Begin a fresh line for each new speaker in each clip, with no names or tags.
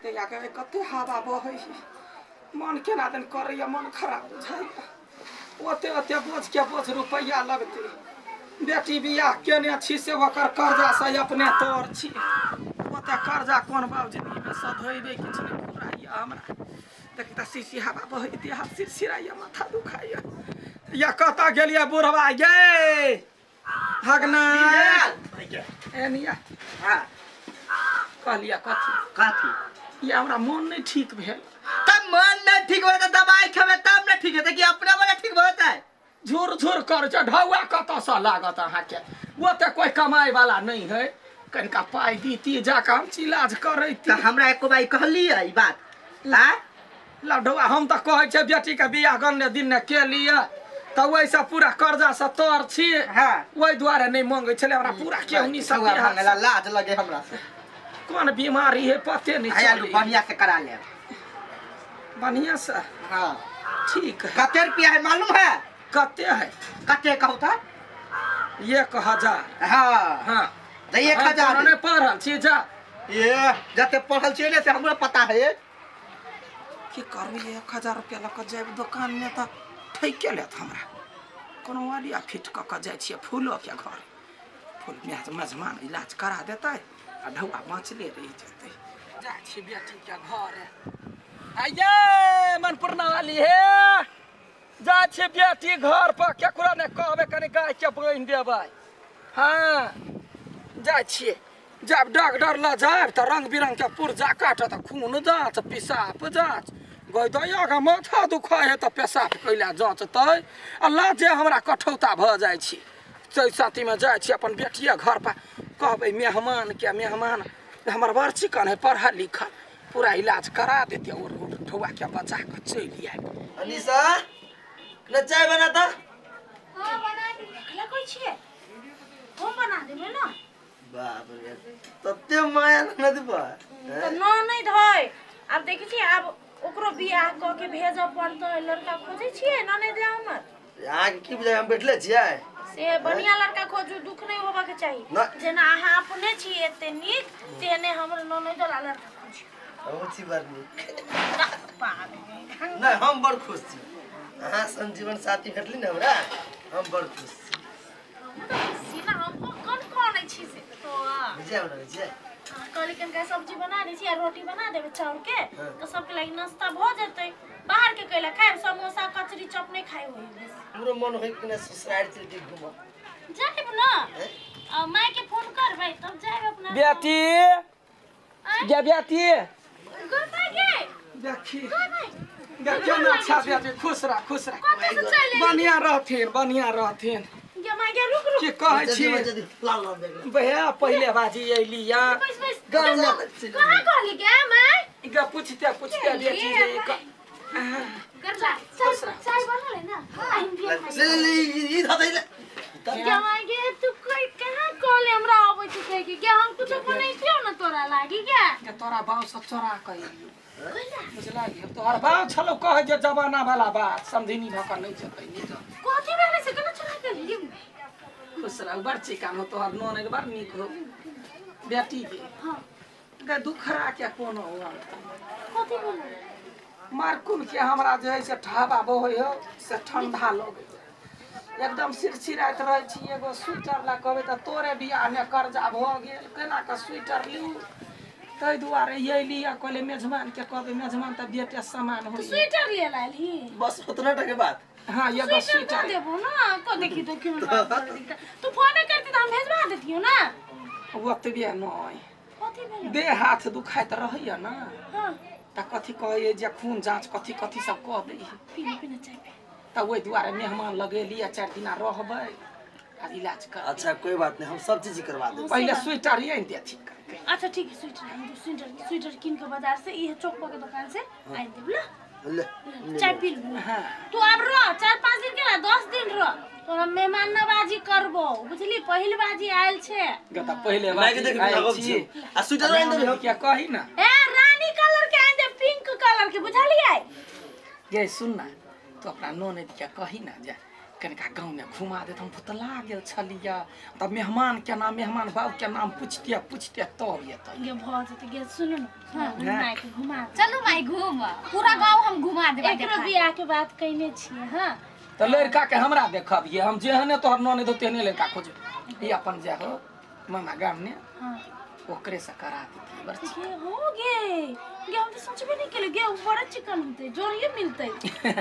दैया के कते हवा बहै मन केना दन करैया मन खराब बुझाइया ओते ओते बोझ के बोझ रुपैआ लगतै बेटी बियाह केने छी से ओकर कर्जा से अपने तर छी ओते कर्जा कोन बाप जिंदगी में सधेबै किछु नहि फुराइया हमरा देखी तऽ शीशी हवा बहै देह हाथ सिरसिराइया माथा दुखाइया या कतऽ गेलियै बुढ़वा यै हगना एनिया
हाँ
कहलियै कथी
कथी
ये हमरा मन नहीं ठीक भेल
तब मन नहीं ठीक होए तो दवाई खेबे तब नहीं ठीक हेतै कि अपने मने ठीक भऽ जेतै
झुर झुर कर छै ढौआ कतऽसँ लागत अहाँके ओते कोई कमाइ वाला नहीं है कनिका पाइ दीती जाकऽ हम इलाज करैती
तऽ हमरा एको बार कहलियै ई बात आँ
लड्डुआ हम तऽ कहै छियै बेटीके बियाह गन्ने दिन ने के लिए तऽ ओहिसँ पूरा कर्जासँ तर छी
हाँ।
ओहि दुआरे नहि मंगै छलै हमरा पूरा केहुनी सब
ढौआ मांगेला लाज लगे हमरा से
कोन बीमारी है पते नहि
आयल
चलै
बढ़िया से करा लेब
बढ़िआँ से
हाँ
ठीक है
कते रुपया है मालूम है
कते है
कते कहू तऽ
1000
हाँ
हाँ
तऽ एक
हम
हजार
कोनो नहि पढ़ल छी जा
ये जते पढ़ल छियै ने से हमरा पता है
की करू 1000 रुपया लऽ कऽ जायब दोकानमे तऽ ठैके लेत हमरा कोनो आइडिया फिट कऽ कऽ जाइ छियै फूलोके घर फूल मेजमान इलाज करा देतै आ ढौआ बाँचले रहि जेतै जाइ छी बेटीके घर आइये मनपूर्णा वाली हे जाइ छी बेटी घर पर केकरो नहि कहबै कनि गायके बान्हि देबै हाँ जाइ छियै जब डॉक्टर लग जायब तऽ रंग बिरंग के पुर्जा काटत खून जाँच पेशाब जाँच गै दैया के माथा दुखाइ है तऽ पेशाब कैला जाँचतै आ लाजे हमरा कठौता भऽ जाइ छी ताहि साथीमे जाइ छी अपन बेटिए घर पर कहबै मेहमानके मेहमान हमर बड़ चिकन है पढ़ल लिखल पूरा इलाज करा देतै और ठौआके बचा कऽ चलि आयब।
अनिशा न चाय बना था।
हाँ बना दी। अकेला कोई छियै हम बना देबै ना।
बाप रे तते माया न देबा।
तऽ न नहि धय आब देखै छियै आब ओकरो बियाह कऽ के भेजऽ पड़तै लड़का खोजै छियै ननैद लए हमर।
अहाँ के की बुझाय हम बैठले छियै
से बढ़िया लड़का खोजू दुख नहीं होबा के चाही जेना अहाँ अपने छी एते नीक तेहने हमर ननैद वाला लड़का खोजू।
हमहूँ छी बड़ नीक।
बाप रे।
नहीं हम बड़ खुश छी अहाँ सन जीवन साथी भेटली ने हमरा हम बड़ खुश छी।
सीना हमको कौन कौन छी से तो
बुझाय ने बुझाय
कहली कनिका सब्जी बना दै छी आ रोटी बना देबै चाउर के तऽ सबके लागि नाश्ता भऽ जेतै बाहर के कैला खायब समोसा कचरी चप नहीं खाइ होई बेसी।
हमरो मन होई कि ने ससुराल चलती घूम
जाइब ना माय के फोन करबै तब जाइब अपना।
बेटी गे बेटी
गो माय गे
देखी
गो माय
देखियो ने अच्छा बेटी खुश रह खुश रह
कतऽ से चलि एली?
बढ़िया रहथिन बढ़िया रहथिन।
गे माय गे रुक रुक
की कहै छी भैया पहिले बाजी अयली या
बैस बैस
गाँव में
कहाँ कहली गे माय
गे पूछते पूछते बेटी जे
गरला चाय चाय बनल है ना हां
ले ले ई धदै ले
गे माय गे तू कोई कहाँ कहले हमरा अबै छै कह के गे हम कुछो बनैतियौ ना तोरा लागी गे।
गे तोरा बाप सब चोरा के अयलियौ बुझला गे तोहर बाप छलौ कहै जे जमाना वाला बात समधिनी भऽ कऽ नहि जेतै नहि जेतै।
कथी भेलै से केना चोरा के अयली?
खुश रह बड़ चिकन हो तोहर ननैद बड़ नीक हो बेटी गे।
हां
गे दुखरा के कोनो हुआ
कथी भेलै?
मारकुन के हमरा जे है से ढाबा बहै हो से ठंडा लगै एकदम सिरसिराइत रहै छी एगो स्वेटर ला कहबै तऽ तोरे बियाहमे कर्जा भऽ गेल केना कऽ स्वेटर लिउ ताहि दुआरे अयली आ कहलियै मेजबानके कहबै मेजबान तऽ बेटे समान होइ
स्वेटर ले लालही
बस उतना टा के बात।
हाँ एगो
स्वेटर
स्वेटर
देबो ना को देखी तो क्यों तू फोन करती तऽ हम भेजवा देतियौ ना।
ओतबे नहि
कथी भेलै?
देह हाथ दुखाइत रहैया ना
हाँ
तऽ कथी कहैया जे खून जाँच कथी कथी सब कऽ दै है
पीना पीना चाय पी
तऽ ओहि दुआरे मेहमान लगेली आ 4 दिना रहबै आ इलाज कर।
अच्छा कोई बात नहीं हम सब चीज करवा देब।
पहिले स्वेटर आनि देथिन।
अच्छा ठीक है स्वेटर आनि देब स्वेटर स्वेटर कीन के बाजार से इहे चौक पर के दुकान से आनि देब ला
ले
चाय पी लू।
हाँ
तू आब रह 4-5 दिन के ना 10 दिन रह तोरा मेहमान नवाजी करबो बुझली पहिल बाजी आयल छे।
गे तऽ पहिले
माय के
बाजी
देख
आयल
आयल
छी
छी आ स्वेटर आनि देब हम।
क्या कही ना
ए रानी कलर के आनि दे पिंक कलर के बुझलियै।
गे सुन ना तू अपना ननैद के कही ना जे कनिका गाँव में घुमा देत हम भुतला गेल छलिया तब मेहमान के नाम मेहमान बाबू के नाम पूछते पूछते तब एतै
गे भ जेतै गे सुनू न हां माई के घुमा
चलू माई घूम पूरा गांव हम घुमा देबै
एकरो बियाह के बात कइने छियै। हां
त लड़का के हमरा देखबियै हम जेहने तोहर ननद तेहने लड़का खोज ई अपन जा हो मामा गाम ने।
हां
ओकरे से करा देती बड़
गे हो गे गे हम तो सोचबे नहीं केले गे बड़ा चिकन होते जोड़िए मिलते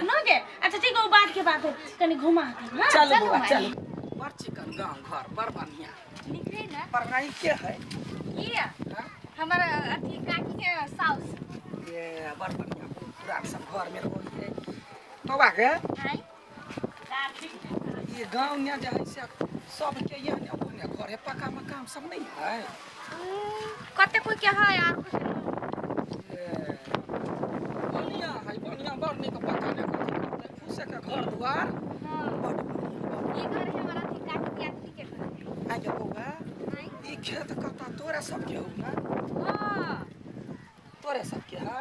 ना गे। अच्छा ठीक है बात के बात कनी घुमा दे। हां
चल बउआ चल बड़ चिकन गांव घर बड़ बढ़िया
निकले ना
पर नहीं के है
ये हमर अथी काकी के साउस
ये बड़ बढ़िया पूरा सब घर में रहिए बउआ के
हां
ये गांव में जे है से सबके यहाँ अपने घर है पक्का मकान सब नहीं है
कते कोई के है यार
बढ़िया है बढ़िया बड़ नीक पक्का ने फूसे के घर द्वार। हां बड़ बढ़िया
ये घर है हमारा थी काकी के अथी के घर
आ गे बउआ ई खेत कता तोरा सबके हो ना।
हां
तोरे सबके है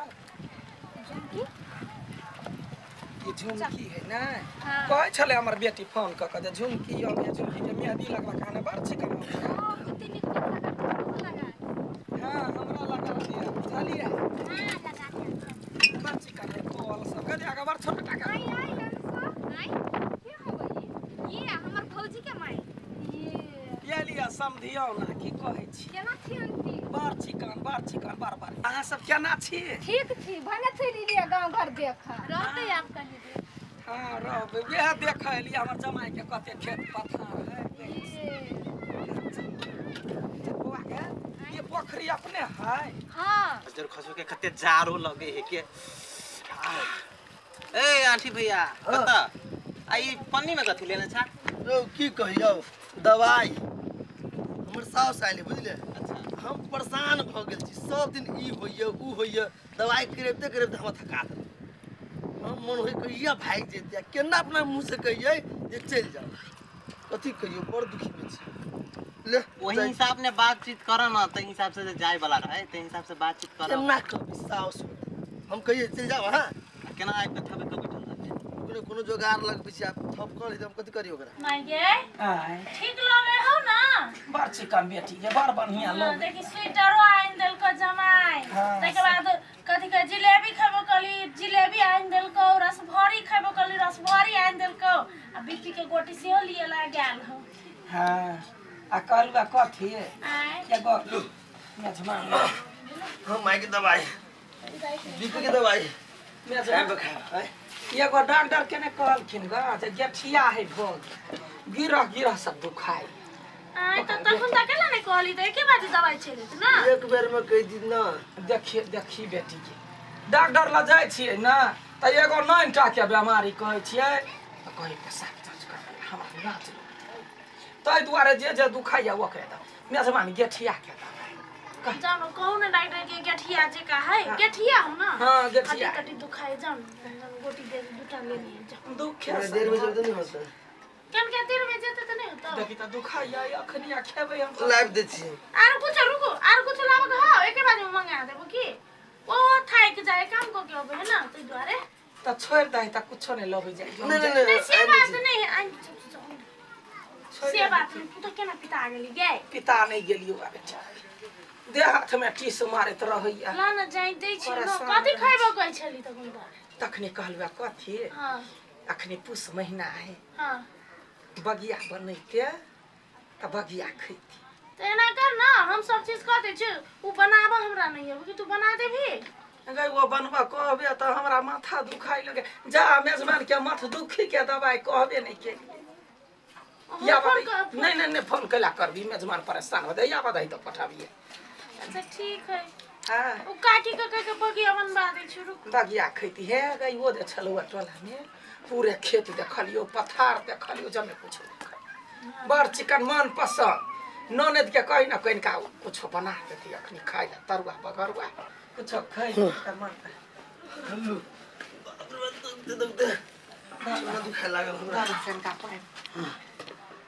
झुमकी
ये झुमकी है ना। कहै छलै हमर बेटी फोन क के जे झुमकी अबै झुमकी के मेहंदी लगवा के आने बड़ चिकन।
हां कते नीक लगा लगा।
हां हमरा लगा दिया बुझलियै।
हां लगा दिया
बड़ चिकन है कोल सब के आगे बड़ छोट टाका
आई आई आई के होबै ये हमर भौजी के माई
ये लिया समधियौ ना की कहै छी
केना छी आंटी
बड़ चिकन बड़ बड़ अहाँ सब केना छी।
ठीक छी भने चलि लिया गांव घर देख रहते आप कहीं दे।
हां रहबै वएह देख एलियै हमर जमाई के कते खेत पथार है। बउआ के ये पोखरी अपने है।
हां
जर खसो के कते जारो लगे है के ए आंटी भैया कत आ ई पन्नी में कथि लेने छा
रौ की कहियौ दवाई हमर साउस आइले बुझले।
अच्छा
हम परेशान भ गेल छी सब दिन ई होइए ऊ होइए दवाई करेबते करेबते हमरा थका देल। हम मन होय कहिया भागि जैतियै केना अपना मुँह से कहियै जे चलि जाओ कथी कहियौ बड़ दुखी में छी ले
वही हिसाब ने बातचीत कर न त हिसाब से जे जाय वाला रहे त हिसाब से बातचीत कर
केना कहबी साउस हम कहियै चलि जाओ। हां
केना आबि के थबे के बैठल रहते
कोनो कोनो जोगार लगबै छी आब थप कर हम कथी करियौ ओकरा
माई गे
आय
ठीक लगे हो ना
बड़ चिकन बेटी के बड़ बढ़िया लगे
देखी स्वेटरो आइन देलको जमाई तके बाद कथी के जिलेबी खैबो कली जिलेबी आइन देलको रसभरी खैबो कली रसभरी आइन देलको आ बीपी के गोटी सेहो लिए ला गेल हो।
हां आ कहलुआ कथी
आय
एगो मेजमान
हां माई के दवाई बीपी के दवाई
मेजमान
खाए
एगो डॉक्टर के ने कहलखिन ग जे गेठिया है भोग गिरह गिरह सब दुखाई
आय त तखन त केला नै कहली त एके बार दवाई चलत ना
एक बेर में कह दी ना।
देखिए देखी बेटी के डॉक्टर ल जाय छियै ना त एगो 9 टा के बीमारी कहै छियै त कहै पेशाब जांच कर हमरा नाच तै दुआरे जे जे दुखाइया ओकरे द मेजमान गेठिया के दवाई
जानो कहू ना डॉक्टर के गेठिया जे का है गेठिया हो ना।
हां गेठिया
कटी दुखाई जाओ गोटी दे दूटा ले लिए जाओ
दुखे
देर में जल्दी नहीं होता
केन के देर में जेते त नहीं होता
देखी त दुखाइया अखनी खेबै हम
लाइव दै छी
आर कुछ रुको आर कुछ लाबक हो एके बार में मंगा देबो की ओ थाक जाए काम को के होबे है ना तै दुआरे
त छोड़ दही त कुछो नहीं लबै जाय
नहीं नहीं
नहीं से बात नहीं है से बात नहीं तू त केना पिता गेली गे
पिता नहीं गेलियो आ बेटा देह हाथ में टीस मारैत रहैया
ला न जाय दै छी न कथि खैबो कहै छली तखन त
तखने कहलुआ कथी।
हां
अखने पुस महीना है।
हां
बगिया बनैते त बगिया खैती
त एना कर ना हम सब चीज कह दै छी उ बनाबो हमरा नहीं है कि तू बना देबी
गई वो बनबा कहबे त हमरा माथा दुखाइ लगे जा मेजमान के माथ दुखी के दवाई कहबे नहीं के या नहीं नहीं नहीं फोन कैला करबी मेजमान परेशान हो जाय या बधाई त पठाबिए।
अच्छा ठीक है।
हां
उ काकी के कह के बगिया बनबा दै छी रुक
बगिया खैती हे गई वो जे छलुआ टोला में पूरे खेत देखलियो पथार देखलियो जमे कुछो बड़ चिकन मन पसंद ननद के कहि न कनिका कुछो बना देती अखनी खाइ ला तरुआ बगरुआ कुछो खाइ त मन
बाप रे दुखते दुखते दुखाय लागल हमरा
कनिका पानि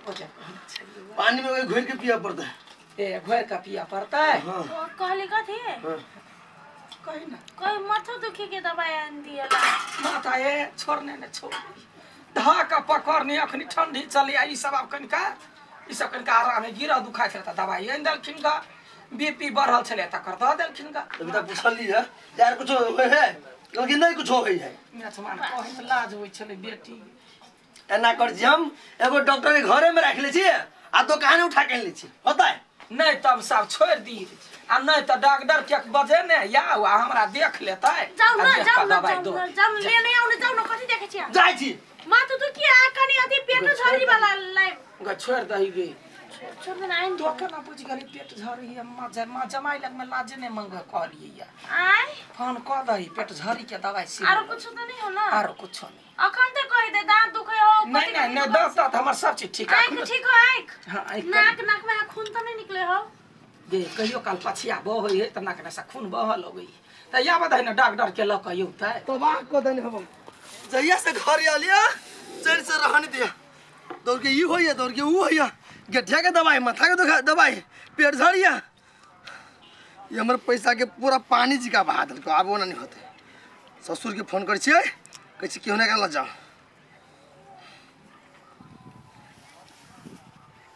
ओ जे
पानी में घोर के पिया पड़ता है।
ए घोर के पिया पड़ता है।
हाँ।
कहली कथी?
हाँ।
कही ना
कोई माथा दुखी के दवाई आन दियला।
माथा ए छोड़ने ने छोड़ धऽ कऽ पकड़नी अखनी ठंडी चली आ ई सब आब कनिका ई सब कनिका आराम है गिरह दुखाइ छलै तऽ दवाइ आनि देलखिन गा बीपी बढ़ल छलै तकर दऽ देलखिन गा
अभी तक पूछली है यार कुछ होय है लेकिन नहीं कुछ होय है
मेजमान कहैमे लाज होइ छलै बेटी
एना कर छी हम एगो डॉक्टर के घरे में राख ले छी आ दुकान उठा के ले छी होता है
नहीं तब सब छोड़ दी आ नहीं तऽ डॉक्टर के बजे ने आउ आ हमरा देख लेतै
जाउ
आ
न
देख
जाउ
कऽ
न
दवाइ
जाउ
दो
न जाउ न लेने आउ न जाउ न कथी देखै छियै
जाइ छी
माँ तो तू किया कनी अथी पेट झड़ी वाला लाइव
गे छोड़ दही गे
छोड़ देना आइन
तो केना बुझि गेली पेट झड़ी है माँ माँ जमाइ लगमे लाजे नहि मंगे कहलियै या
आय
फोन कऽ दही पेट झड़ी के दवाइ से
आरो कुछ तो नहीं हो ना
आरो कुछो नहीं
अखन त कहि दे दांत दुखे हो
नहीं नहीं नहीं दर्द तर्द हमर सब चीज ठीक है
आँख ठीक हो आँख
हाँ आँखि
नाक नाक में खून त नहीं निकले हो
गे कहियो काल पछिया बहै है तऽ नाक में से खून बहऽ लगै तऽ याबत है ने डॉक्टर के लऽ कऽ औतै
तबाह कऽ देने हम जहिया से घर आलिया चैन से रहने दिया दौड़ के ई होइया दौड़ के ऊ होइया गठिया के दवाई माथा के दवाई पेट झड़िया ये हमर पैसा के पूरा पानी जी का बहा देलको आब ओना नहीं होते ससुर के फोन करै छियै कहै छी केहू के लऽ जाओ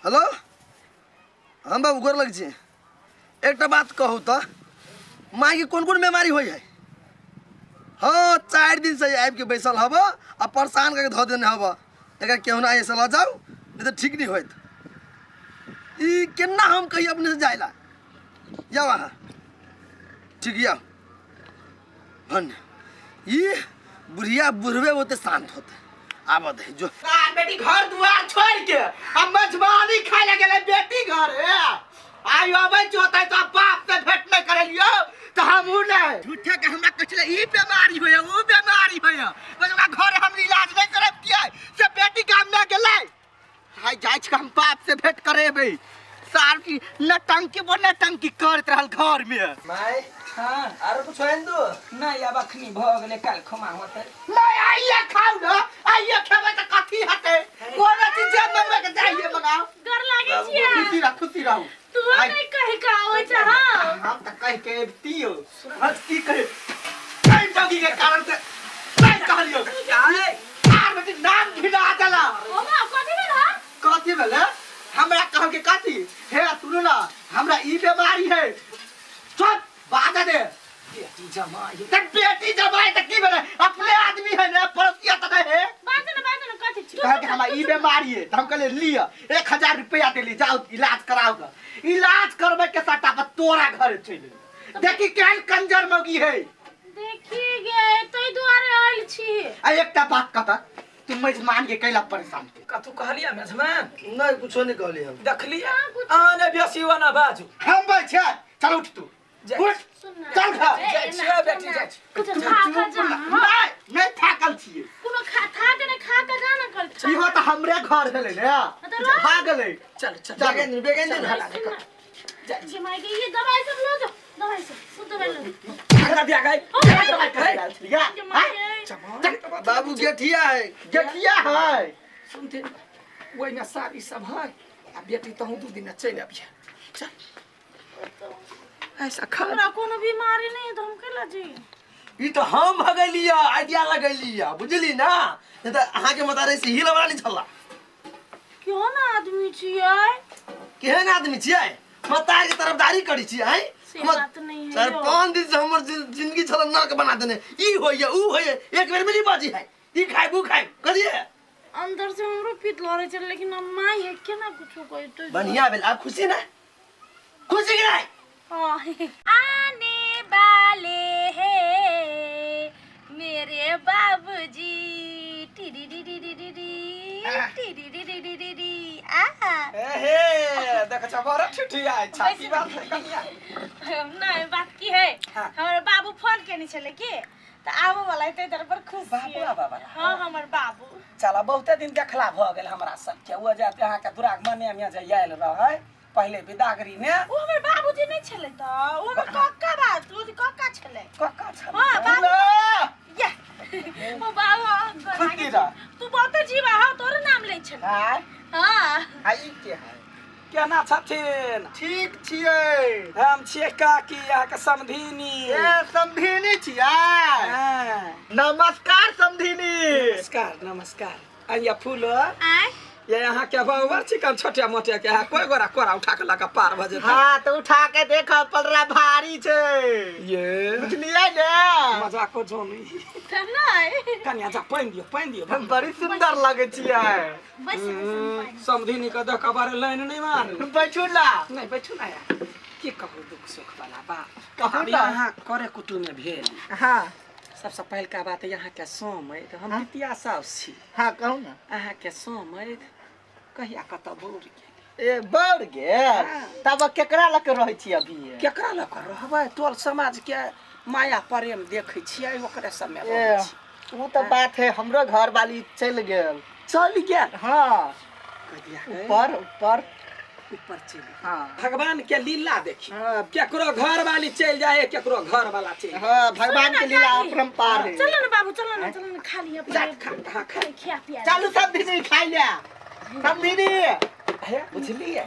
हेलो हम बाबू गोर लग छी एकटा बात कहू तऽ माँ के कोन कोन बीमारी होइ है हाँ 4 दिन से आबि के बैसल हब आ परेशान करके धऽ देने हब एकरा केहू ना ऐसे लऽ जाउ नहीं तऽ ठीक नहीं होत ई केना हम कही अपने से जाइला जाओ अहाँ ठीक या धन्य ई बुढ़िया बुढ़वे होते शांत होते आबत है जो
बेटी घर दुआर छोड़ के हम मजबानी खाए लगे गेलै बेटी घर आयो अबै जोतै तो बाप से भेंट नहीं करेलियो तो हम उ नहीं झूठे के हमरा कहै छलै ई बीमारी होय उ बीमारी होय बस ओकरा घर हम इलाज नहीं करब किया से बेटी गाम में गेलै हाय जाइ छी हम बाप से भेंट करेबै सार की नटंकी वो नटंकी करत रहल घर में
my
हाँ
आरो कुछ आइन दो
नहीं आब अखनी भऽ गेलै काल्हि खुमा होतै
नहीं आइए खाउ ना आइए खेबै तऽ कथी हेतै कोनो चीज जे मंगबै के जाइए मंगाओ
डर लागे छियै
खुशी रह खुशी रहू
तू नहीं कहि का होय छ हां
हम तऽ कहि के अबितियो हस की कहे कहि जोगी के कारण से नहीं कहलियो आर बेटी नाम घिना देला
ओ माँ कथी भेल हा
कथी भेलै हमरा कहल के कथी हे सुनू ना हमरा ई बीमारी है चल बाजा दे
बेटी जमाइ
त बेटी जमाई त की भेलै अपने आदमी है ने पड़ोसिया त नहीं है
बात न बात न कथी
कहे कि हमरा ई बीमारी है त हम कहले लिअ 1000 रुपया देली जाओ इलाज कराओ ग इलाज करबै के सट्टा पर तोरा घर चलि एली। देखी केहन कंजर मौगी है
देखी गे तै दुआरे आइल छी
आ एकटा बात कहता तू मेजमान के कैला परेशान के
कथू कहलियै मेजमान
नहीं कुछो नहीं कहली हम
देखलियै अहाँ ने बेसी ओना बाजू
हम बैठे चल उठ तू उठ चल खा
जाइ छियै बेटी जाइ छी
कुछ खा खा जा
नहीं नहीं थाकल छियै
कोनो खा था के नहीं खा के जा ना कर
इहो तऽ हमरे घर भेलै ने भाग गेलै
चल चल
बेगेन बेगेन दे
जमाई के ये दवाई सब लो जाओ दवाई सब सब दवाई लो
हमरा दिया गई
दवाई खाइ रहल छलियै
जमाई के
बाबू गेठिया है
गेठिया है
सुनते ओहिमे साड़ी सब है आ बेटी तहूँ 2 दिन चलि अबिहे चल ऐसा खा
हमरा कोनो बीमारी नहीं है तो हम केला जी
ई तो हम भगलिया आइडिया लगलिया बुझली ना नहीं तऽ अहाँ के मतारे से हिल वाला नहीं छला
क्यों ना आदमी छियै
केहन आदमी छियै मतार के तरफदारी करै छियै
से बात नहीं है
4 5 दिन से हमर जिंदगी छल नरक बना देने ई होइए ऊ होइए एक बेर में बाजी है ई खाइब ऊ खाइब करिए
अंदर से हमरो पीत लड़े छै लेकिन अब माई है केना कुछो कहते
बढ़िया भेल आप खुशी ना खुशी कि नहीं
आने वाले हैं मेरे बाबूजी TD D D D D D D D D D D आ
हे देख छ बड़ा ठिठी आइ छ की बात है कनिया
नहीं बात की है हमर बाबू फोन केने छले की त आबो वाला है तै पर खुश
बाबू आबो वाला
हां हमर बाबू
चला बहुते दिन देखला भ गेल हमरा सबके ओ जाते अहाँ के दुरागमने में जे आयल रहै पहले विदागरी ने
ओ हमर बाबूजी नहीं छले त ओ हमर काका बात ओ काका छले
काका छले
हां बाबू या ओ बाबू तू बहुत जीवा हो तोर नाम लै छले
हां
हां
आ ई के है
केना छथिन
ठीक छियै
हम छियै काकी अहाँके समधिनी
ए समधिनी छियै नमस्कार समधिनी
नमस्कार नमस्कार आइया फूल
आय
ये यहाँ के बाबर चिकन छोटे मोटे के है कोई गोरा कोरा उठा के लगा पार भ जेतै।
हां त उठा के देख पलरा भारी छै
ये
बुझलियै ने
मजा को जोनी
त नै
कनिया जा पानि दियो पानि दियो।
हम बड़ी सुंदर लगै छियै।
बैस
समधिनी के देख बारे लाइन नहीं मारू।
बैठू ना।
नहीं बैठू ना यार की कहू दुख सुख वाला बात
कहू ना।
यहाँ करे कुटुम में भेल।
हां
सबसे पहिलका बात यहाँ के सोमैत हम पितिया साउस छी।
हां कहू ना।
अहाँ के सोमैत कहिया कत बौर गेल।
ए बौर गेल तब केकरा लग के रहै छी अभी?
केकरा लग के रहबै टोल समाज के माया प्रेम देखै छियै ओकरे सब में रहै छी।
उ त बात है हमरो घर वाली चल गेल।
चल गेल?
हां ऊपर ऊपर
ऊपर चल।
हां
भगवान के लीला देखी। हां केकरो घर वाली चल जाए केकरो घर वाला चल।
हां भगवान के लीला अपरंपार है।
चलो ना बाबू चलो ना चलो ना खा लिया
जा खा। हां खा
खिया पिया
चलू सब दिन खाइ ले समधिनी
है बुझलिए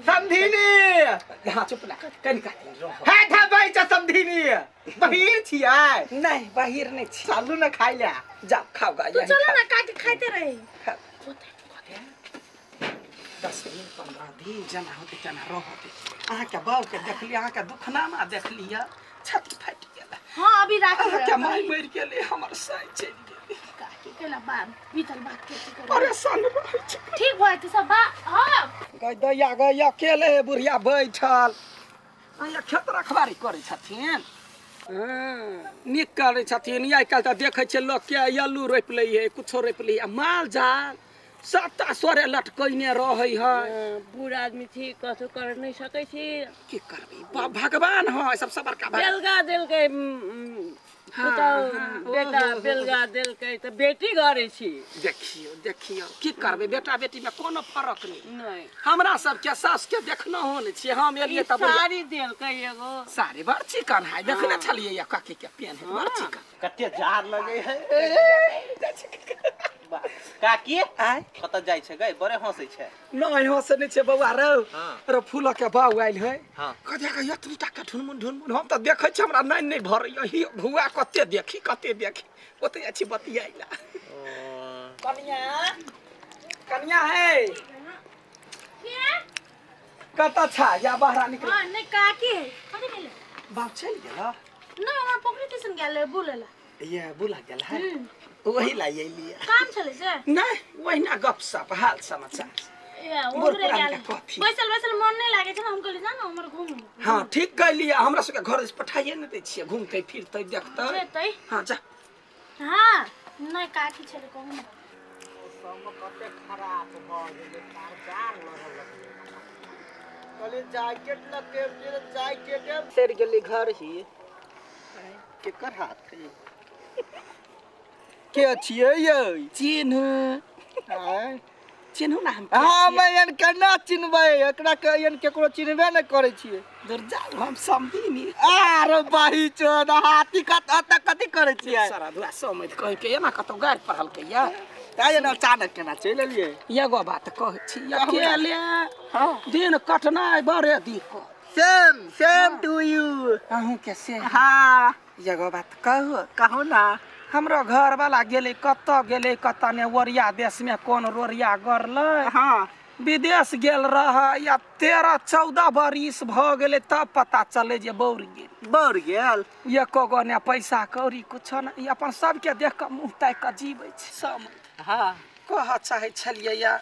समधिनी।
हां चुप ना कनि का दिन रह।
हां धबै छ समधिनी बहिर छियै?
नहीं बहिर नहीं छी।
चलू ना खाइ ले
जा खाओ गा।
तू चलो ना काट खाइते रही।
10 दिन 15 दिन जना होते तना रहते। अहाँ के बाऊ के देखली अहाँ के दुखनामा देखलिए छाती फाटि गेल।
हां अभी राख
अहाँ के माय मरि गेलै हमर साई चलि गेलै।
काकी केला बात बीतल बात के की करबै
परेशान रहै छी।
ठीक भए त सब बा। हां
गय दैया गय अकेले बुढ़िया बैठल अहाँ खेत रखबारी करै छथिन। नीक करै छथिन। आइ काल्हि तऽ देखै छियै लोक के आलू रोपि लै है कुछो रोपि लै है माल जाल सबटा सोरे लटकैने रहै है।
बूढ़ आदमी छी कथो कर नहीं सकै छी।
की करबै भगवान है सबसे बड़का
बेलगा देलकै बेटा बेलगा देलकै तऽ बेटी घरे छी।
देखियौ देखियौ की करबै बेटा बेटी में कोनो फरक नहीं। हमरा सबके सास के देखना हो नहीं छियै हम एलियै तब
साड़ी देलकै एगो
साड़ी बड़ चिकन है देखने छलियै या काकी के पेन है बड़ चिकन
कते जार लगै है। काकी कत जाइ छै गई बड़े हंसै छै?
नहीं हंसै नहीं छै बौआ रौ रो फूल के बाऊ आयल है कहिया के एतनी टा के ढुनमुन ढुनमुन हम त देखै छी हमरा नैन नहीं भरैया ही भुआ कते देखी कते देखी ओते अछि बतियाइला। कनिया कनिया है
के
कत छा या बाहर निकल।
हां नहीं काकी है कथि गेलै
बाप चल गेल?
नहीं हमरा पोखरी दिसन गेल बुलेला।
ये बुला गेल है वही ला अइली
काम छलै से?
नहीं वहिना गपशप हाल समाचार।
ए ओकरे गेल बैसल बैसल मन नहीं लागे छै हम कहली जा ना हमर घूम।
हां ठीक कहली हमरा सबके घर से पठाइए ने दै छियै घूमतै फिरतै देखतै
जेतै।
हां जा।
हां नहीं काकी छलै कहू ना।
मौसम कते खराब भ गेलै तार जार लगल लगलै कहली जैकेट लके फिर जैकेट सर गेली घर ही केकर हाथ है के छियै यै?
चिन्हू चिन्हू ना हम।
हां मैं एन केना चिन्हबै एकरा के एन केकरो चिन्हबे नै करै छियै।
दूर जाउ हम समधिनी।
आरे बाही चोद हाथी कत अत कथि करै छियै?
सारा दुआ समझ कहि के एना कतौ गारि पढ़लकै या
ताय एना अचानक केना चलि एलियै?
एगो बात कहै छी अकेले दिन कटनाइ बड़े दिक्कत।
सेम सेम टू यू।
अहूँ के सेम?
हां
एगो बात कहू?
कहू ना।
हमरो घर वाला गेलै कतऽ गेलै कतऽ ने ओरिया देश में कोन रोरिया गरलै।
हाँ
विदेश गेल रहै या 13-14 बरिस भऽ गेलै तब पता चलै जे बौर गेल।
बौर गेल?
एको गो ने पैसा कौड़ी कुछो ने अपन सबके देख कऽ मुँह ताकि कऽ जीबै छै सब।
हाँ
कहऽ चाहै छलियै या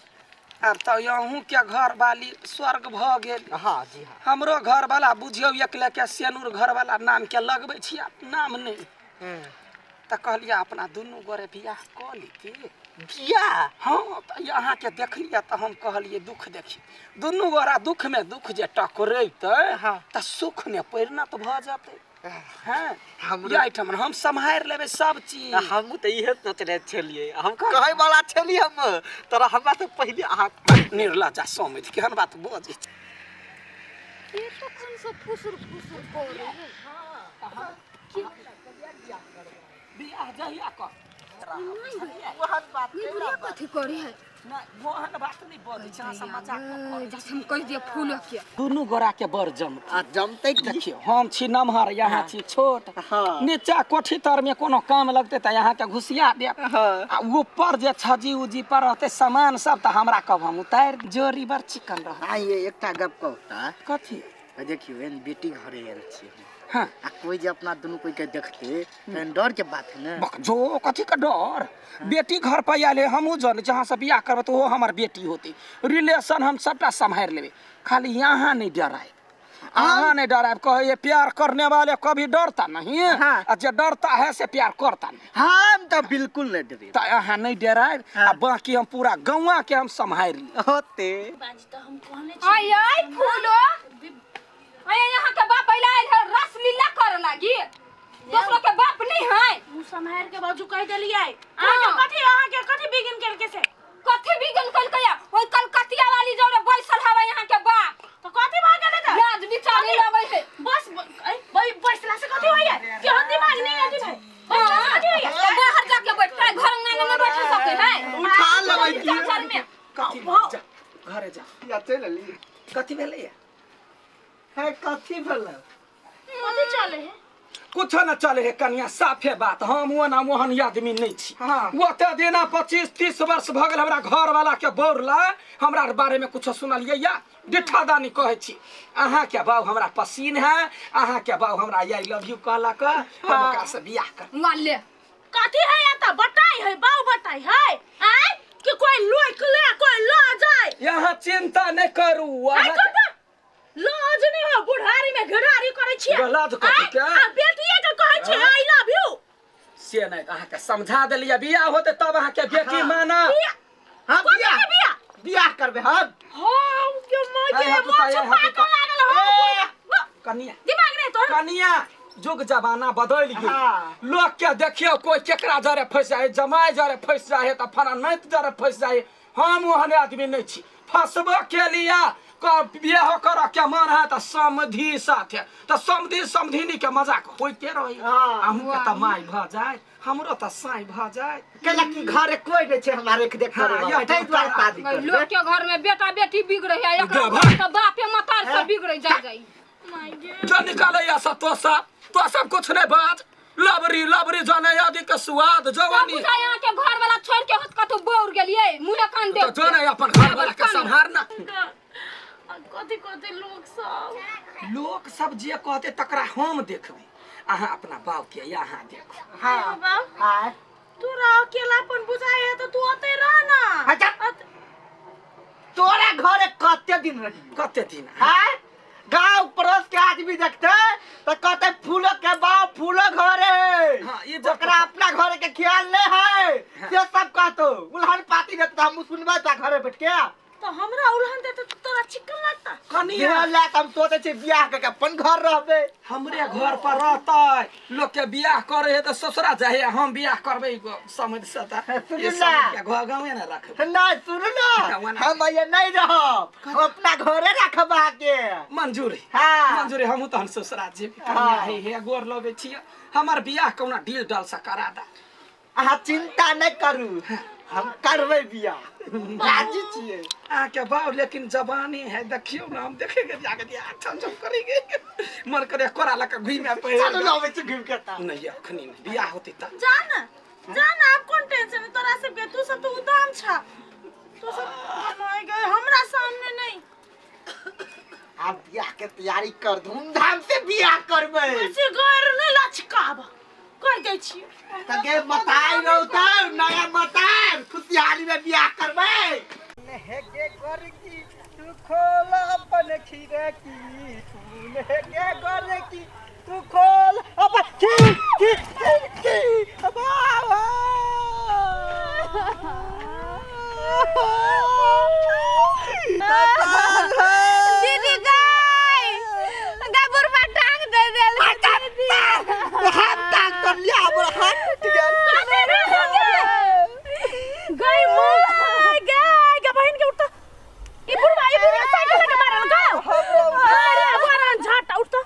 आब तऽ अहूँके घर वाली स्वर्ग भऽ गेल।
हाँ जी हाँ
हमरो घर वाला बुझियौ एकले के सेनुर घर वाला नाम के लगबै छी नाम नहीं तऽ कहलियै अपना दुनू गोरे बियाह कऽ लीती।
बियाह?
हाँ तऽ अहाँके देखलियै तऽ हम कहलियै दुख देखी दुनू गोरा दुख में दुख जे टकरेतै तऽ सुख ने परिणत भऽ जेतै। हाँ एहिठाम हम सम्हारि लेबै सब चीज।
हमहूँ तऽ इहे सोचने छलियै हम कहै वाला छलियै हम तोरा हमरा से पहिले अहाँ
निर्लज्जा समझ केहन बात बजै छै।
के तखन से फुसुर फुसुर करै है?
हां बियाह जहिया कर
कथी करी है?
नहि ओहन बात नहि बजै छै, अहाँ सब मजाक कऽ करै
जस हम कहि दिए फूल के
दुनू गोरा के बड़ जम।
आ जमतै की?
देखियौ, हम छी नमहर, यहाँ छी छोट।
हाँ।
नीचा कोठी तर में कोनो काम लगतै तऽ यहाँ के घुसिया देब।
हाँ।
आ ऊपर जे छजी उजी पर रहतै सामान सब तऽ हमरा कहब, हम उतारि। जोड़ी बड़ चिकन रहत।
आ ये एकटा गप कहू तऽ।
कथी?
देखियौ, एहन बेटी घरे आयल छियै हम।
हाँ।
आ कोई जे अपना दुनू कोई के देखते तहन डर के बात है ने।
बक जो कथी के डर? बेटी घर पर आयल है, हमहूँ जन जहाँ से बियाह करबै तऽ ओहो हमर बेटी होतै। रिलेशन हम सबटा सम्हारि लेबै, खाली यहाँ नहि डरायब, अहाँ नहीं डरायब। कहे प्यार करने वाले कभी डरता नहीं।
हाँ।
आ जे डरता है से प्यार करता नहीं।
हम तऽ बिल्कुल नहीं डरे।
तऽ अहाँ नहीं डरायब।
हाँ।
आ बाकी हम पूरा गौआ के हम सम्हारि ली।
होते।
बाजी तऽ हम कहने
आय आय फूलो, आय यहाँ के बाप अइला आयल है रसलीला करे लागी, दोसरो के बाप नहीं है।
मुँह सम्हारि के बाजू, कहि देलियै। अहाँके कथी, अहाँके कथी बिगिन केलकै से?
कथी बिगन कलकै? ओइ कलकतिया वाली जौरे बैसल हवा यहाँ के बाप।
तऽ कथी भऽ गेलै तऽ?
लाज बिचारी लगै है।
बस बैसला से कथी होइया? केहन दिमाग नहीं है भाई, बैसला से कथी होइया?
तो बाहर जाके बैठते, घर अंगना में नहीं बैठ सके है।
उठा लेबै की?
चाचर में।
कथी? जा घरे जा।
या चलि अली।
कथी भेलैया?
है कथी भेलै?
कथी चले है?
कुछो न चले है कनिया, साफे बात, हम ओना ओहन आदमी नहीं छी।
हाँ।
ओते दिना 25-30 वर्ष भऽ गेल हमरा घर वाला के बौरला, हमरा बारे में कुछो सुनलियै या? डिठा दानी कहै छी, अहाँ के बाबू हमरा पसीन है, अहाँ के बाबू हमरा I love you कहलक, हम ओकरा से बियाह कर।
ले
कथी है या तऽ बताई है बाऊ, बताई है आय कि कोई लोक ले कोई ल जाए।
यहाँ चिंता नहीं करू।
आय
अहाँ
करबा लाज नहीं हो, बुढ़ारी में घरारी करै छियै।
लाज कथी के?
आ बेटिए के कहै छियै I love you.
से नहीं, अहाँ के समझा देलियै, बियाह होते तब अहाँ के बेटी माना।
बियाह?
हम
कथी
बियाह
के बियाह?
बियाह करबै हम।
हाँ के माय
आय
के
हाथ उठा,
मोछ
आय हाथ
पाकऽ
उठा।
लागल हो।
कनिया,
दिमाग नहीं तोहर।
कनिया, जुग जमाना बदलि गेल।
हाँ।
लोग के देखियौ कोई केकरा जरे फंसि जाइ, जमाय जरे फंसि जाइ तऽ फना नाति जरे फंसि जाइ। हम ओहन आदमी नहीं छी। फंसबो के लिया बियाह करऽ के मन है तऽ समधी साथे, तऽ समधी समधिनी के मजाक होइते रही।
हाँ।
अहूँ के तऽ माय भऽ जाय, हमरो तऽ साँय भऽ जाय।
कैला कि घरे कोई नहीं छै हमरा रेख देख
हाँ,
करे वाला।
यह
ताहि दुआरे शादी करबै।
लोग के घर में बेटा बेटी बिगड़े है, एकरा
जा
घर के बापे मतार से बिगड़े जा जाई।
माय गे
जो निकालै सब तो सब तो सब कुछ नहीं बाज, लबरी लबरी जाने आदि के स्वाद जवानी।
बुझा यहाँ के घर वाला छोड़ के होत कतौ बौर गेलियै मुँहे कान
तो
देख।
जो नहीं अपन घर वाला के सम्हारना।
कथी कथी लोक सब,
लोक सब जे कहते तकरा हम देखबै, अहाँ अपना बाप के यहाँ देखू।
हाँ।
बाप
आय
तोरा अकेलापन बुझाइ है तऽ तू ओतै रह ना।
अच्छा। तोरा घरे कते दिन रहियो?
कते दिन?
हाँ? गांव पड़ोस के आदमी देखते तो कहते फूलो के बाप फूलो घरे।
हाँ, ये जब
ओकरा अपना घरे के ख्याल नहीं है। से सब कहतो उल्हन पाती देते हम सुनबै त घरे बैठ के।
तऽ हमरा उलहन देते तऽ तोरा चिकन लगता।
कनिया
ला हम सोचे छी बियाह के अपन घर रहबे।
हमरे घर पर रहतै, लोग के बियाह करे है तऽ ससुरा जाए, हम बियाह करबै समझ से तऽ
सुनू
ये
ना।
समझ के घर गाँवे ने रखबै।
नहीं सुनू ना, हम ये नहीं रहब, हम अपना घरे रखब अहाँके।
मंजूरी।
हाँ।
मंजूरी, हमहूँ तहन ससुरा जेबै।
हाँ।
कनिया हे हे गोर लगै छियै, हमर बियाह कहुना डील डाल से करा दे।
अहाँ चिंता नहीं करू, हम करबै बियाह, राजी छियै।
अहाँके बाप लेकिन जवानी है, देखियौ ना हम देखेंगे जाके बियाह छम छम करेंगे, मन करे कोरा लऽ के घुमे पे।
चलू ना अबै छी घुमि के तऽ।
नहीं अखनी नहीं, बियाह होतै तऽ।
जा ना जा ना, आब कोन टेंशन है तोरा सबके, तू सब तऽ उदाम छा, तू सब माय गे हमरा सामने नहीं।
आब बियाह के तैयारी कर, धूमधाम से बियाह करबै।
से गैर नहीं लचकाब कर दै छी।
तके मताई रहतै, नया मताई खुशहाली में बियाह करबै। नेहके गोरकी तू खोल अपन खिड़की, तू नेहके गोरकी तू खोल अपन खिड़की खिड़की। बाबा
दीदी गाय गाय बुढ़बा टांग दे देल।
हाथ टांग कर लिया, हमर हाथ टूटि गेल।
गई माय गई गे बहिन के उठता, ई बुढ़बा ई बुढ़बा साइकिल लगे मारल गौ। अरे मारल झाटा उठता,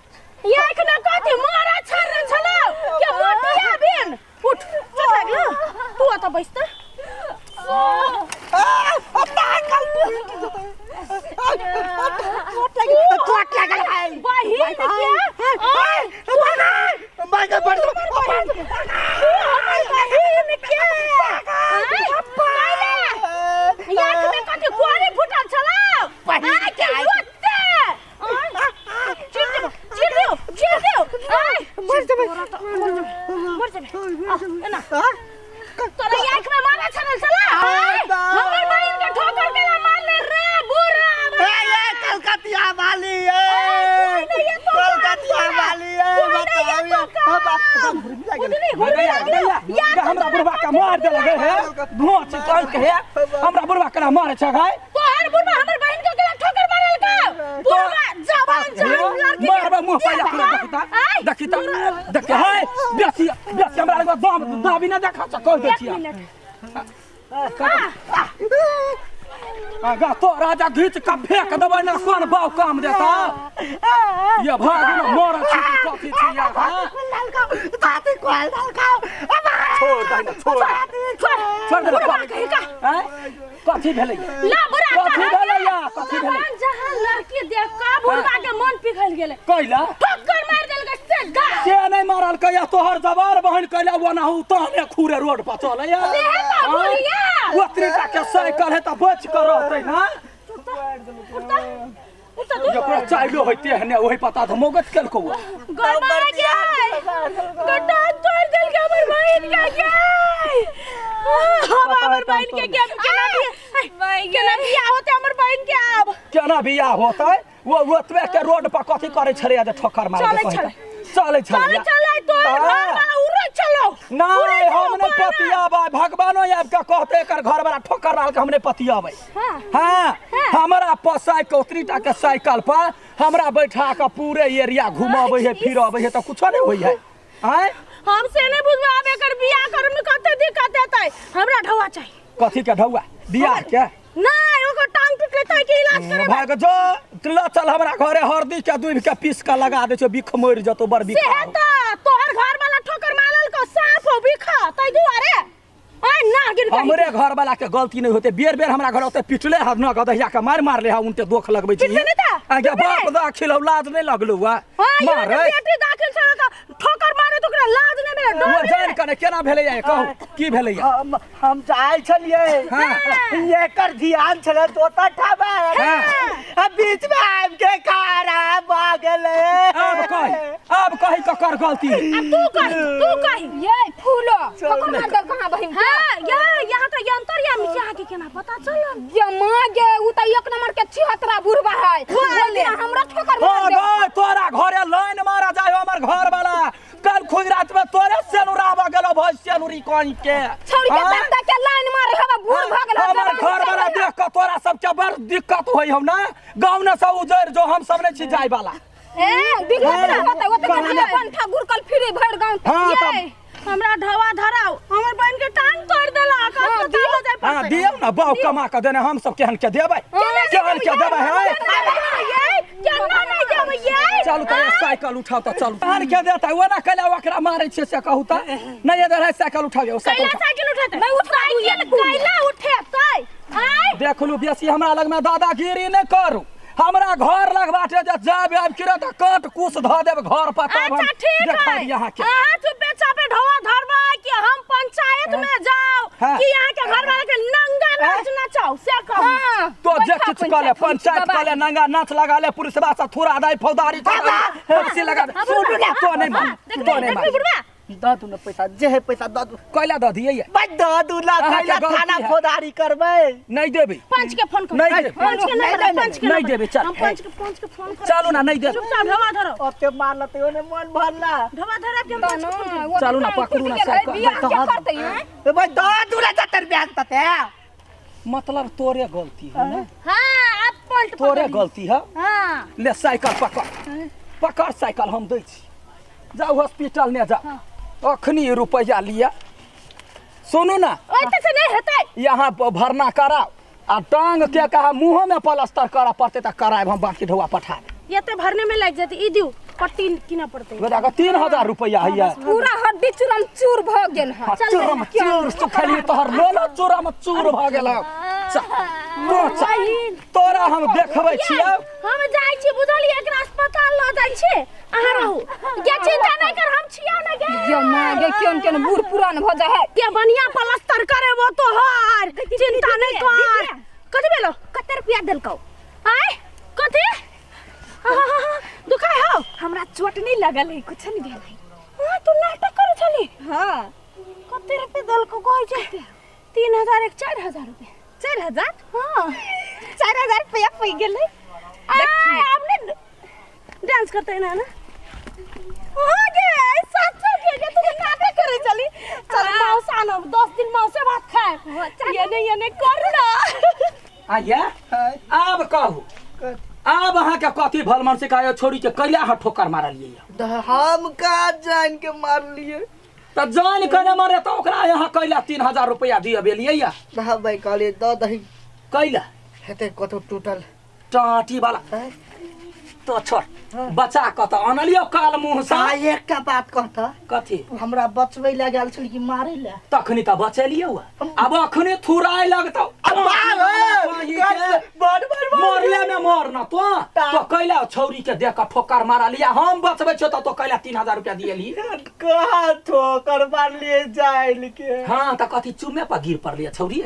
ये एखना कथी मारा छर छलो के मोटिया बिन उठ चोट लागलो, तू ओत बैस त। एना तोरा आँख में मारा छनल चला हमर बहिन के ठोकर के ला मार ले रे बुरा।
ए ए कलकतिया वाली, ए कलकतिया वाली, ए बताओ।
हमरा बुढ़वा के मार देलक हे भोच कह के, हमरा बुढ़वा के मारे छ गाय।
तोहर बुढ़वा हमर बहिन के केना ठोकर मारल का बुढ़वा जवान जवान लड़की के
मारबा मुंह पहिला पूरा। देखिता देखिता देख हे, बेसी बेसी हमरा लग दाम दाबी ना देखा छ, कह दे छिया आगा तो राजा घीच के फेंक देबै ना, कोन बाव काम देता ये भाग ना मर छी कथी छी यार। हां छोड़ दे ना, छोड़ छोड़ दे।
बुढ़वा कही का
हैं कथी भेलै?
ला बुढ़ा।
कथी भेलै या कथी भेलै?
जवान जहां लड़की देख का बुढ़वा के मन पिघल गेलै,
कैला
ठोकर मार देलकै सीधा।
से नहीं मारल कैया, तोहर जवार बहन कैला ओनाहु तहने खूरे रोड पर चलैया।
सेहे तऽ बुढ़िया।
ओतरीटा के साइकिल है तऽ बच के रहतै ना।
उठता तू।
जकरा चाइलो होइते हने ओहि पता तऽ मोगत केलकौ।
गड़बड़ा गए, गड्ढा तोड़ देलकै हमर बहिन के गए। हम हमर बहिन के के केना भी केना बियाह होते हमर बहिन के आब?
केना बियाह होतै? वो ओतबे के रोड पर कथी करै छलैया जे ठोकर मारै?
चलै छलै।
चलै छलै।
चले चले तोर घर वाला उड़े चलो।
नहीं, हम नहीं पतियाबै, भगवानो आबि के कहते एकर घर वाला ठोकर मारल के, हम नहीं पतियाबै। हाँ, हमरा पर साइकिल ओतरीटा के साइकिल पर हमरा बैठा के पूरे एरिया घुमाबै है फिरबै है तऽ कुछो नहीं होइ है। आँय
हम से नहीं बुझबे, आब एकर बियाह करे में कते दिक्कत हेतै। हमरा ढौआ चाही।
कथी के ढौआ? बियाह के?
नहीं, ओकर टांग टूटले तै के इलाज करे।
भाग जो ल चल हमरा घरे, हरदी के दूध के पीस के लगा दै छौ, बिख मरि जतौ बड़ बिख।
से त तोहर घर वाला ठोकर मारल को साफ हो बिख तै दुआरे आय ना गिर कहीं।
हमरे घर वाला के गलती नहीं होते, बेर बेर हमरा घर ओते पिटले हद न गदहिया के मार मारले हा, उनते दोख लगबै छी।
पिटले नहि तऽ?
आगे
पिटले
बाप
नहि?
दाखिल औलाद नहीं लगलौ वा।
हाँ, यो
मारे
तऽ बेटी दाखिल छल तऽ ठोकर मारे तऽ ओकरा लाज नहि भेलै, डर
वो
नहि
जान
भेलै?
कने केना भेलै या कहू की भेलै या?
हम जाइ छलियै।
हाँ।
एकर ध्यान छलै तोता ठाबे।
हाँ।
आ बीच में आबि के खड़ा भऽ गेलै।
आब कही, आब कही ककर गलती है?
अब तू कही, तू कही।
ये फूलो ठोकर मार देल कहाँ बहिन के?
हाँ, यहाँ यहाँ तऽ यंत्र या यहाँ के केना पता चलल?
ये माँ गे, उ त एक नंबर के छिहत्तरा बुढ़बा है, ओहि दिना हमरा ठोकर
हो
मार देल।
गए तोरा घरे लाइन मारा जाय हमर घर वाला, कल खुद रात में तोरे सेनुराबा गेलो भई सेनुरी कहीं के।
छौड़ी के
हाँ?
तक तक के लाइन मारे हवा, बूढ़ भऽ गेल।
हमर घर वाला देख के तोरा सबके बड़ दिक्कत होई हौ ना, गाँव ने सब उजड़ जो, हम सब नहीं छी जाय वाला।
ए दिक्कत ना होतै ओते।
कहने-
अपन ठाकुर कल फिरे भरि गाँव।
हाँ, तब-
ये, हमरा ढवा धराओ, हमर बहन के टांग तोड़ देलक।
हाँ,
अस्पताल में जाय
हाँ
पड़तै।
दियौ ना, बाप कमा के देने, हम सब केहन के देबै, केहन के देबै है?
ये, केना नहि देबै ये?
चलू तऽ साइकिल उठाउ तऽ चलू। केहन के देतै? ओना कैला ओकरा मारै छियै से कहू तऽ? नहि इधर है, साइकिल उठाउ यौ, साइकिल
कैला
उठाउ।
साइकिल उठेतै?
नहि उठा दू ये।
साइकिल कैला उठेतै? आँय?
देखलू, बेसी हमरा लगमे दादागिरी नहि करू। हमरा घर लग बाटे जे जायब आबि के तऽ काट कुस धऽ देब घर पर, तब हम
अच्छा ठीक
देखा
है।
अहाँके।
अहाँ चुपे चापे ढोआ धरबै कि हम पंचायत में जाओ
हाँ।
कि यहाँ के घर वाला के नंगा नाच नचाओ से कहू।
हाँ,
तो जे
बैठा
किछु कऽ ले, पंचायत कऽ ले, नंगा नाच लगा ले, पुलिसवा सब थोड़ा दाई फौदारी फांसी लगा दे।
सुनू ना।
तो नहीं मान,
देखबी
तो नहीं
देखबी
मान।
बुढ़वा।
दऽ दू ने पैसा, जे है पैसा दऽ दू।
कैला दऽ दियै?
भाई दऽ दू ना।
अहाँके
कैला
गलती
थाना
है।
फौदारी करबै?
नहीं देबै।
पंच के फोन करू।
नहीं देबै।
पंच के
नहीं,
नंबर,
नहीं,
पंच के
नहीं
नंबर।
देबै, चल।
हम पंच के, पंच के फोन करब।
चलू ना, नहीं देबै।
चुपचाप ढोआ धरो।
ओते मारल तैयो ने मन भरला।
ढोआ धरब के हम पंच के फोन करब।
चलू ना, पकड़ू ना साइकिल।
बियाह के करतै हैं?
ए भाई दऽ दू ना जतर ब्याह तते।
मतलब तोरे गलती है ना?
हाँ, अब पलट
तोरे
पकड़ी।
गलती है।
हाँ।
ले साइकिल पकड़, पकड़ साइकिल, हम दै छी, जाउ हॉस्पिटल ने जाउ, अखनी रुपैआ लिअ। सुनू ना।
ओते से नहीं हेतै।
यहाँ भरना कराउ आ टांग के कहा मुँहो में प्लास्टर करऽ पड़तै तऽ करायब हम, बाकी ढौआ पठा देब।
एते भरने में लागि जेतै, ई दिउ, पट्टी किनऽ पड़तै।
बेटा के 3000 रुपैआ हैया।
पूरा हड्डी चूरम चूर भऽ गेल हँ।
चूरम चूर सुखली तोहर लोलो चूरम चूर भऽ गेल। चल, तो चल, तोरा हम देखबै छियौ।
हम जाइ छी, बुझलियै? एकरा अस्पताल लऽ जाइ छी, अहाँ रहू गे, चिंता नहि कर, हम छियौ ने गे।
ये माँ गे, केहन केहन बूढ़ पुरान भऽ जाइ है।
के बढ़िया प्लास्टर करेबो तोहर, चिंता नहि कर। कथी भेलो?
कते रुपया देलकौ?
आय कथी? दुखाय हौ?
हमरा चोट नहीं लगल है, कुछ नहीं भेल है।
हाँ तू नाटक करे छली
हाँ
कते रुपये देलको कहै छै 3000 एक 4000 रुपये
4000
हाँ
4000 रुपया पै गेलै
आय आब ने डांस करते ना ना हो गे सच्चा के गे तू नाटक करे चली चल मौसा आनो 10 दिन मौसे भात खाए ये नहीं ये नहीं कर ना
आया आब कहू आब अहाँके कथी भल मन सिखायो छोड़ी के कैला अहाँ ठोकर मारलियै यऽ?
हम का जान के मारलिए
तऽ जान के ने मारे तऽ ओकरा यहाँ कैला 3000 रुपया दिअ बेलियै यऽ
भाई कहलिए दऽ दही
कैला
हेतै कतौ टूटल
टाटी वाला तो छोड़ बचा कऽ तऽ अनलियो काल मुँह से
आ एकटा बात कहता
कथी
तू हमरा बचबै लए गेल छल कि मारै लए
तखनी तऽ बचेलियो आब अखने थुराए लगतौ मरले में मर न तो तो कैला छौरी के देख कऽ ठोकर मारलिया हम बचबै छियौ तऽ तो कैला 3000 रुपया दिएली
कहाँ ठोकर मारलिए जाइल के
हाँ तऽ कथी चुमे पर गिर पड़लिए छौरी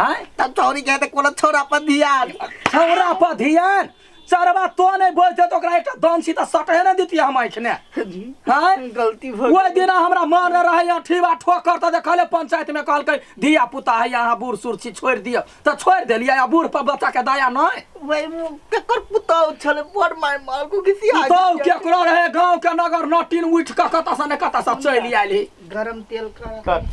आँय
तब छौरी के तऽ कोनो छोरा पर ध्यान
छौरा पर ध्यान चरबा तो नहीं बोलते तो ओकरा एकटा दंशी तऽ सटहे ने दितियै हम आँखि आँय
गलती भऽ
ओहि दिना हमरा मन रहे अठीबा ठोकर तऽ देखले पंचायत में कहलकै धिया पुता है यहाँ बूढ़ सूढ़ छी छोड़ि दिअ तऽ छोड़ि देलियै आ बूढ़ पर बच्चा के दया नहि
वही केकर पुतौ छलै बड़ माय मालको घिसिया
पुतहु केकरो रहे गाँव के नगर नटीन उठि कऽ कतऽ से ने कतऽ से चलि आयल
गरम तेल कर